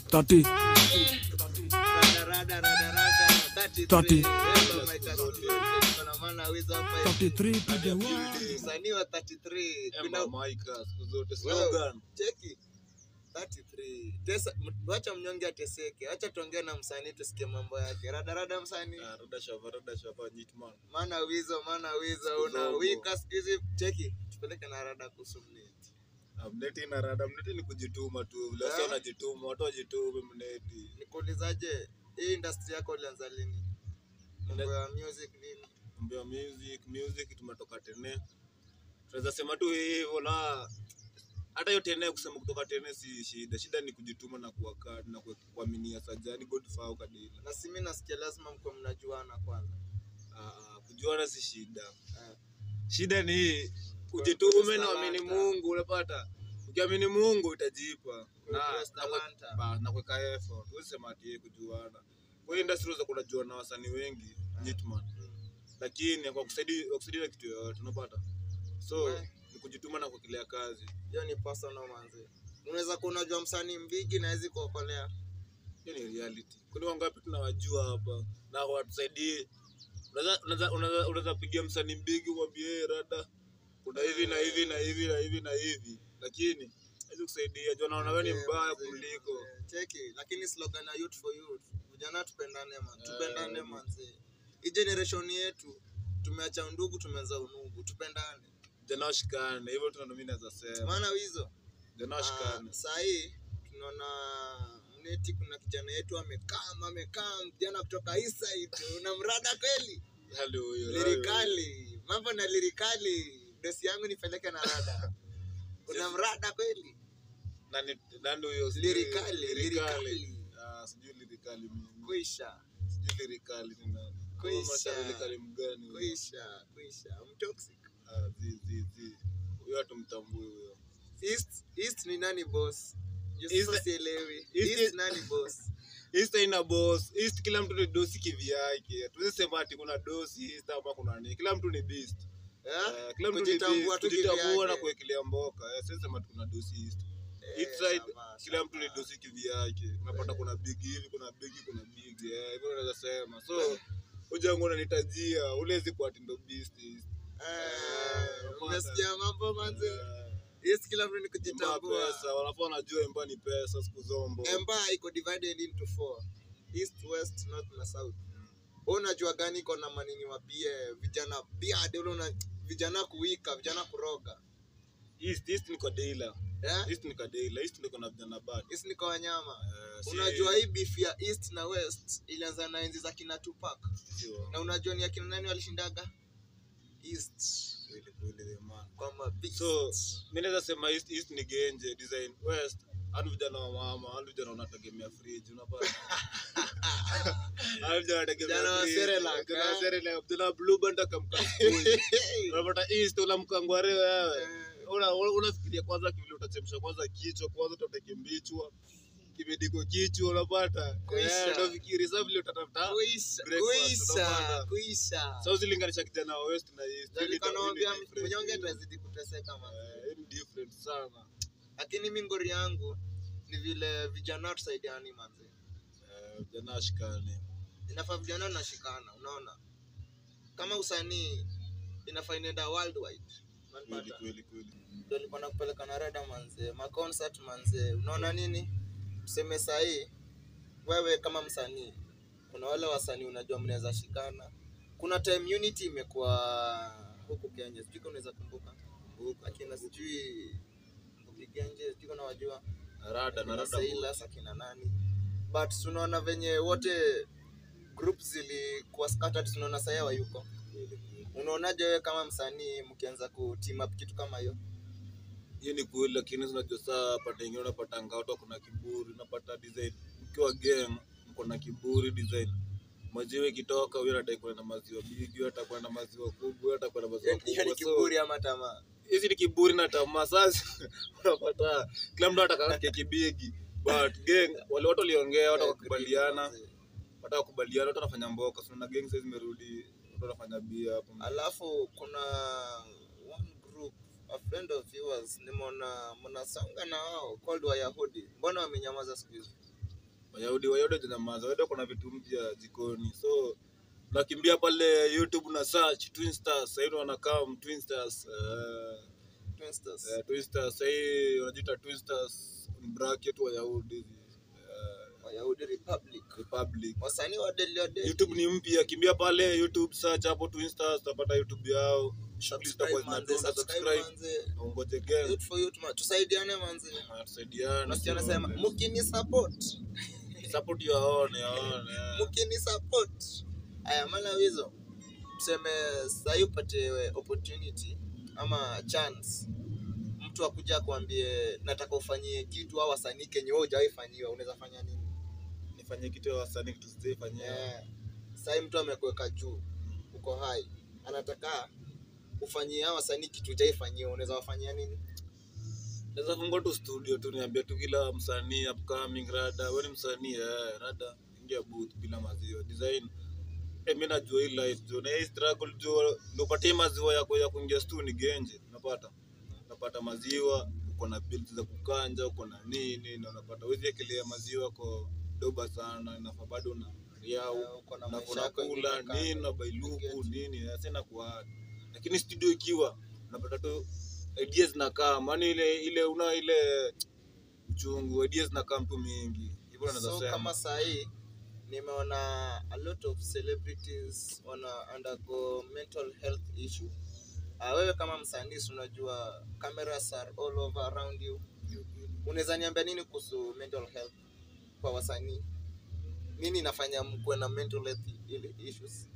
30 Rada, rada, rada, 30. 33. Kuna maana wizo hapa hivi. 33 to the one. Msanii wa 33. Emma Kuna Maika siku zote Wewe, slogan. cheki 33. Tesa, wacha mnyonge ateseke. Wacha tuongee na msanii tusikie mambo yake. Rada rada msanii. Ah, rada shava, rada shava, nyitman. Maana wizo, maana wizo Siku una zogo. wika siku hizi cheki. Tupeleke na rada kuhusu mneti. Ah, mneti ina rada, mneti ni kujituma tu. Vile Eh? sio wanajituma, watu wajitume mneti. Nikuulizaje, hii industry yako ulianza lini? Mambo ya music nini? Mambo ya music, music tumetoka tene. Tunaweza sema tu hivyo na hata hiyo tene kusema kutoka tene si shida. Shida ni kujituma na kuwaka na kuaminia sajani God fao kadila. Na si mimi nasikia lazima mko mnajuana kwanza. Ah, kujuana si shida. Eh. Shida ni ujitume na Talanta. uamini Mungu, unapata. Ukiamini Mungu utajipa. Na Kuimpress na kwe- talanta. na kuweka effort. Huwezi sema ati yeye kujuana. Kwa hiyo industry unaweza kunajuana na wasanii wengi, Nyitman. Lakini kwa kusaidia kwa kusaidia kitu yoyote unapata. So Eh. ni kujituma na kuwekelea kazi. Hiyo ni personal manzi. Unaweza kuwa unajua msanii mbigi na hawezi kuokolea. Hiyo ni reality. Kwani wangapi tunawajua hapa na watusaidie? Unaweza pigia msanii mbigi umwambie "Hey, rada kuna hivi na hivi na hivi na hivi na hivi, lakini hawezi kusaidia juu anaona wewe ni Eh, mbaya manzi, kuliko. eh, Cheki, lakini slogan ya youth for youth. Vijana tupendane man, tupendane Eh. manzi. Hii generation yetu tumeacha undugu, tumeanza unugu, tupendane. Vijana washikane, hivyo tu ndo mimi naweza sema. Maana wizo Vijana washikane. saa hii tunaona mneti, kuna kijana yetu amekam amekam, kijana kutoka East Side, una mrada kweli, Hali huyo. lirikali mambo na lirikali, dosi yangu nipeleke na rada. Una mrada kweli, Nani nani huyo? Sijui- Lirikali, lirikali. Ah, sijui lirikali mimi. Kuisha Sijui lirikali ni nani. Kuisha. Kama lirikali mgani huyo? kuisha kuisha, I'm toxic. Ah, zi zi zi. Huyo hatumtambui huyo. East East ni nani boss? East- East sielewi. East- East nani boss? East haina boss. East kila mtu ni dosi kivyake. Tuwezi sema ati kuna dosi East ama kuna nini. Kila mtu ni beast. Eh? Eh, kila mtu ni Kujitambua beast. tu Kujitambua na kivyake. kuwekelea mboka. Siwezi sema ati kuna dosi East. Eh, East side sama, kila mtu ni sama. dosi kivyake. Unapata kuna big hivi, kuna big, kuna big. Hivyo unaweza sema. So ujangu unanitajia, ulezi kwa ati ndo beast East. Eh, Unapata. umesikia mambo manze? Eh, East kila mtu ni Emba kujitambua. pesa, wanafaa wanajua emba ni pesa siku zombo. Emba iko divided into four. East, West, North na South. Wewe unajua gani iko na manini wapie vijana beard ule una vijana kuwika, vijana kuroga. East, East ni kwa dealer. Eh? East ni kwa dealer. East ndio kuna vijana bad. East ni kwa wanyama. Eh, Unajua hii beef ya East na West ilianza na enzi za kina Tupac. sio. Na unajua ni akina nani walishindaga? East Kweli, kweli, the man. kwa mabeast. So, mimi naweza sema East, East ni genje design. West hadi vijana wa mama, hadi vijana wanategemea fridge, unapata. Hadi vijana wanategemea Vijana wa fridge. Cerelac, Vijana wa eh? Cerelac, vijana wa Blue Band akamka asubuhi. Unapata East unamkangware wewe. Unafikiria kwanza kivile utachemsha kwanza kichwa, kwanza utateke mbichwa. Kibidiko kichwa unapata. Kuisha. Eh, ndio fikiri sasa vile utatafuta. Kuisha, Breakfast, kuisha, unapata. kuisha. Sasa uzilinganisha kijana wa West na East. Ndio Hii ni- nilikuwa hii ni nawaambia different. mnyonge atazidi kuteseka man. Eh, hii ni different sana. Lakini mi ngori yangu ni vile vijana tusaidiani manze. Eh, vijana washikane. Inafaa vijana tunashikana, unaona? Kama usanii inafaa inaenda worldwide. Kweli Unanipata? kweli kweli. Ndio nilikuwa nakupeleka na rada manze, ma concert manze. Unaona nini? Tuseme sahii wewe kama msanii, kuna wale wasanii unajua mnaweza shikana. Kuna time unity imekuwa huku Kenya, sijui kama unaweza kumbuka. Kumbuka. Akina sijui Mbugi Genje, sijui kama unawajua. Na rada na Akina rada. Silas, akina nani. But tunaona venye wote group zilikuwa scattered, tunaona sahii hawayuko. Kweli, kweli. Unaonaje wewe kama msanii mkianza ku team up kitu kama hiyo? Hiyo ni kweli, lakini unajua saa pata ingine unapata watu kuna kiburi, unapata design. Mkiwa gang mko na kiburi design. Maziwa ikitoka huyo anataka kwenda na maziwa bigi, huyo atakwenda kwenda na maziwa kubwa, huyo atakwenda na maziwa Hiyo ni kubwa. So kiburi ama tamaa? hizi ni kiburi na tamaa. Sasa unapata kila mtu anataka keki bigi. But gang wale watu waliongea, watu wakakubaliana, watu wakakubaliana, watu wanafanya mboka. So na gang sasa zimerudi, watu wanafanya bia hapo. Alafu kuna one group a friend of yours nimeona mnasonga na wao called Wayahudi. Mbona wamenyamaza siku hizi? Wayahudi janyamaza, Wayahudi kuna vitu mpya jikoni. So nakimbia pale YouTube na search Twin Stars, sasa hivi wanakaa Twin Stars. Twin Stars. Twin Stars sasa hivi wanajiita Twin Stars in bracket Wayahudi. Wayahudi Republic. Republic. Wasanii wa Delhi wa Delhi. YouTube ni mpya, kimbia pale YouTube search hapo Twin Stars utapata YouTube yao. Shughuli Subscribe zitakuwa manze, zinadunda, subscribe subscribe. manze. Ungoje gang. Youth for youth man. Tusaidiane manze. Tusaidiane. Unasikia anasema mkini support. Support your own, your own. Yeah. Mkini support. Aya maana hizo. Tuseme sasa upate opportunity ama chance. Mtu akuja akwambie nataka ufanyie kitu au wasanii kenye wewe hujawahi fanyiwa, unaweza fanya nini? Nifanye kitu ya wasanii kitu sijaifanyia. Yeah. Sasa mtu amekuweka juu, uko hai, anataka ufanyie hao wasanii kitu hujaifanyiwa, unaweza wafanyia nini? Naweza fungua tu studio tu niambia tu kila msanii upcoming rada, wewe ni msanii rada, ingia booth bila maziwa design. Mimi najua hii life jo, na hii struggle jo, ndio upatie maziwa yako ya kuingia studio ni genje, unapata. Unapata maziwa, uko na bills za kukanja, uko na nini, na unapata huwezi ekelea maziwa kwa doba sana, inafaa bado na riau, Uko na na maisha yako unakula ingine kando. nini, na bailuku nini, sasa inakuwa. Lakini studio ikiwa unapata tu ideas zinakaa, maana ile una ile uchungu, ideas zinakaa mtu mingi. Hivyo naweza So sema. kama saa hii nimeona a lot of celebrities wana undergo mental health issue. Wewe kama msanii unajua cameras are all over around you. Unaweza niambia nini kuhusu mental health kwa wasanii? Nini inafanya mkuwe na mental health issues?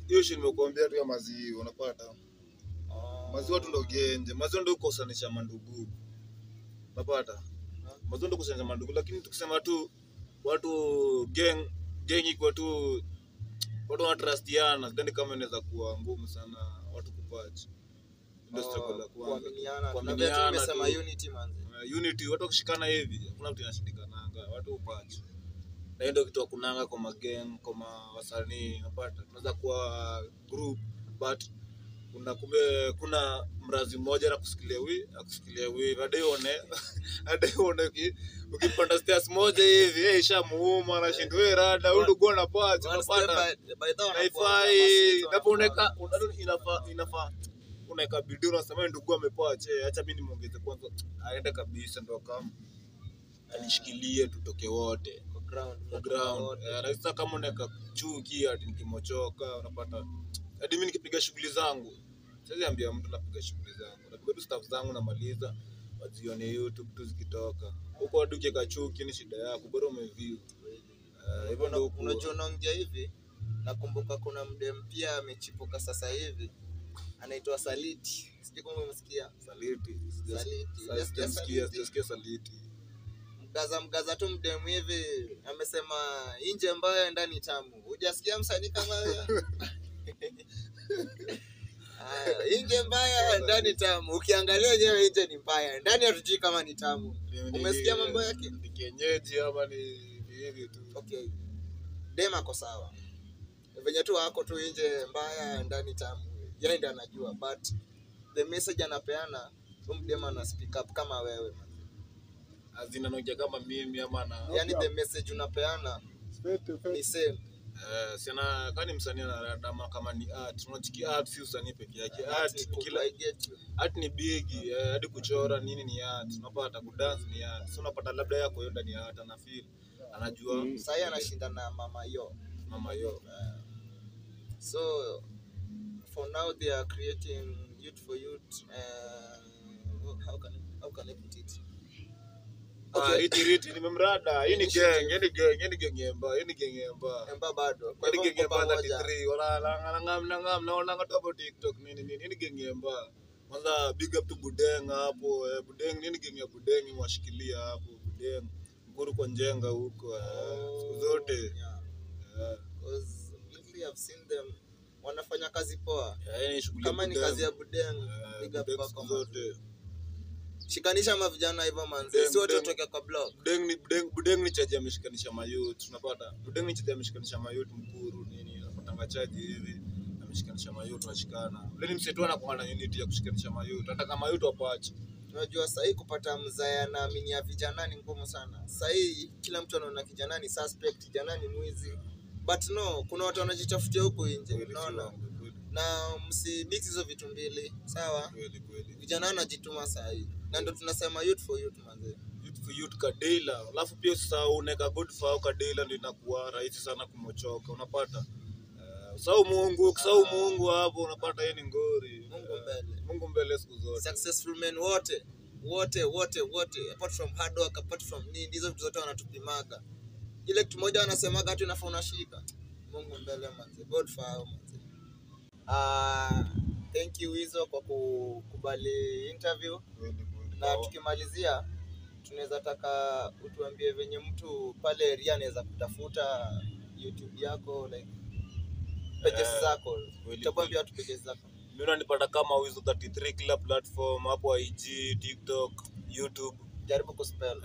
Hiyo shit nimekuambia tu ya maziwa, unapata. Maziwa tu ndo genje, maziwa ndo kukosanisha mandugu. Unapata? Maziwa ndo kukosanisha mandugu, lakini tukisema tu watu gang iko tu watu wanatrustiana, sidhani kama inaweza kuwa ngumu sana watu kupatch. Ndio struggle ya kwanza. Kuaminiana. Kuaminiana Na tumesema tu. unity manze. Unity, watu wakishikana hivi, hakuna mtu inashindikananga, watu upatch. Na hiyo ndio kitu hakunanga kwa magang, kwa wasanii, unapata. Tunaweza kuwa group but kuna kumbe kuna mrazi mmoja anakusikilia wi, akusikilia wi, baadaye uone baadaye uone ukipanda stairs moja hivi, ishamuuma anashindwa wewe rada, huyu ndugu ana patch, unapata. Haifai, napo unaweka inafaa unaweka bidii unasema ndugu amepatch, acha mimi nimuongeze kwanza aende kabisa ndo kama anishikilie tutoke wote Kwa ground. kwa ground. Na sasa kama unaweka chuki ati nikimochoka unapata hadi mimi nikipiga shughuli zangu siwezi ambia mtu napiga shughuli zangu, napiga tu stuff zangu namaliza, wazione YouTube tu zikitoka huko. Hadi ukiweka chuki ni shida yako, bora umeview. Hivyo ndio huko. Unajua unaongea hivi, nakumbuka kuna mdem pia amechipuka sasa hivi anaitwa Saliti, sijui kama umemsikia. Saliti, Saliti. Hujasikia Saliti? sijasikia Saliti. Mgaza tu mdemu hivi amesema nje mbaya ndani tamu. Hujasikia msanii kama huyo? Haya, nje mbaya ndani tamu. Ukiangalia yenyewe nje ni mbaya, ndani hatujui kama ni tamu. Umesikia mambo yake? Ni kienyeji ama ni hivi tu? Okay, dem ako sawa, venye tu ako tu nje mbaya ndani tamu, yeye ndiye anajua, but the message anapeana huyu mdem ana speak up kama wewe. Azina naongea kama mimi ama na Yani the message unapeana ni same. Sina kani msanii ana kama ni art, unachiki art si usanii peke yake. Art ni kila I get you. art ni big, hadi kuchora nini ni art, unapata kudance ni art. So unapata labda yako hiyo ndani ya art ana feel anajua. Sasa anashinda na mama yo. Mama yo. So for now they are creating youth for youth. How can I put it? Okay. Riti nimemrada. Hii ni gang, hii ni gang, hii ni gang emba, hii ni gang emba. Emba bado. Kwa Hii ni hivyo gang mko emba pamoja. 33. Wala ngam naona ngatu hapo TikTok nini nini. Hii ni gang emba. Kwanza big up to Budeng hapo. Budeng nini gang ya Budeng mwashikilia hapo Budeng. Mkuru kwa Njenga huko siku zote. Yeah. Because lately I've seen them wanafanya kazi poa. Yaani shughuli Kama ni kazi ya Budeng, big up Budeng kwako. siku zote. Shikanisha mavijana hivyo manze. Si wote utoke kwa block. Budeng ni chaji ameshikanisha mayouth, unapata. Budeng ni chaji ameshikanisha mayouth Mkuru nini, anapatanga chaji hivi ameshikanisha mayouth tunashikana. Ule ni msetu anakuwa na unity ya kushikanisha mayouth, hata kama mayouth wapache. Unajua sahii kupata mzae anaaminia vijana ni ngumu sana. Sahii kila mtu anaona kijana ni suspect, kijana ni mwizi. But no, kuna watu wanajitafutia huko nje, Kweli, si unaona? uongo, kweli, Na msimix hizo vitu mbili, sawa? kweli, kweli. Vijana wanajituma sahii. Na ndo tunasema youth for youth manze. Youth for youth Kadela. Alafu pia usisahau unaweka good for Kadela, ndio inakuwa rahisi sana kumochoka, unapata. Usahau Mungu, ukisahau Mungu hapo unapata yeye ni ngori. Mungu mbele. Mungu mbele siku zote. Successful men wote wote wote wote, apart from hard work, apart from nini, hizo vitu zote wanatupimaga. Ile kitu moja wanasemaga tu inafaa unashika. Mungu mbele manze, God for manze. Thank you Wizo kwa kukubali interview, Kweli, kweli. na tukimalizia tunaweza taka utuambie venye mtu pale area anaweza kutafuta YouTube yako, like pages zako. Kweli, Utakwambia watu pages zako. Mimi unanipata kama Wizo 33 kila platform hapo, IG, TikTok, YouTube. Jaribu kuspell.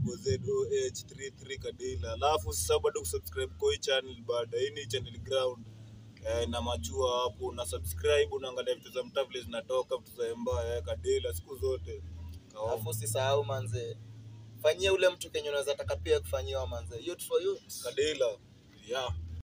WIZZOH 33 Kadila. Alafu usisahau bado kusubscribe kwa hii channel bado. Hii ni channel ground. Na machua hapo una subscribe, unaangalia vitu za mtaa vile zinatoka, vitu za emba, Kadila siku zote. Kaoma. Alafu usisahau manze, fanyia ule mtu kenye unaweza taka pia kufanyiwa manze. Youth for youth. Kadila. Yeah.